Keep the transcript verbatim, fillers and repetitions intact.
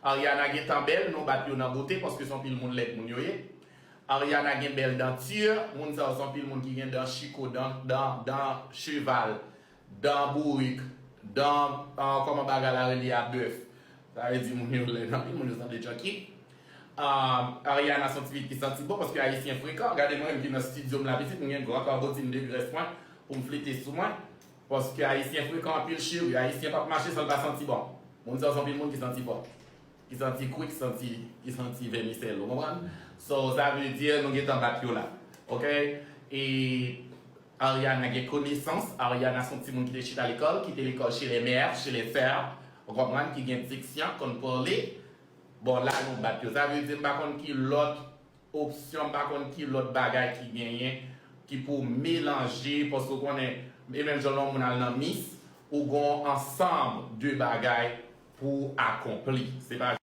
Ariana gentan bèl, nou bat yo nan bote, paske se yon pil moun lèd moun yo ye. Ariana gen bèl danti, moun sa yo se yon pil moun ki gen dan chiko, dan, dan, dan cheval, dan bourik, dan, ah, kòman bagay la rele a, bèf. Sa vle di moun yo lèd anpil, moun yo sanble Chucky. Ah, Ariana se yon ti fi ki santi bon, paske ayisyen frekan. Gade mwen menm ki nan estidyo m la pitit, mwen gen gran kabotin de grès mwen pou m flite sou mwen. Paske ayisyen frekan anpil cheri, ayisyen p ap mache san l pa santi bon. Moun sa yo se yon pil moun ki santi fò. Ki santi kwi, ki santi, ki santi vèmisèl, ou konprann? So, sa vle di nou gentan bat yo la. Oke? E Ariana gen konesans, Ariana se yon timoun ki te chita lekòl, ki te lekòl chez les mères, chez les sœurs, ou konprann, ki gen diksyon, konn pale. Bon, la nou bat yo. Sa vle di m pa konn ki lòt opsyon, m pa konn ki lòt bagay ki genyen, ki pou melanje, paske w konnen, e menm jan lè yon moun al nan Miss, ou gon ansanm de bagay pou akonpli. Se pa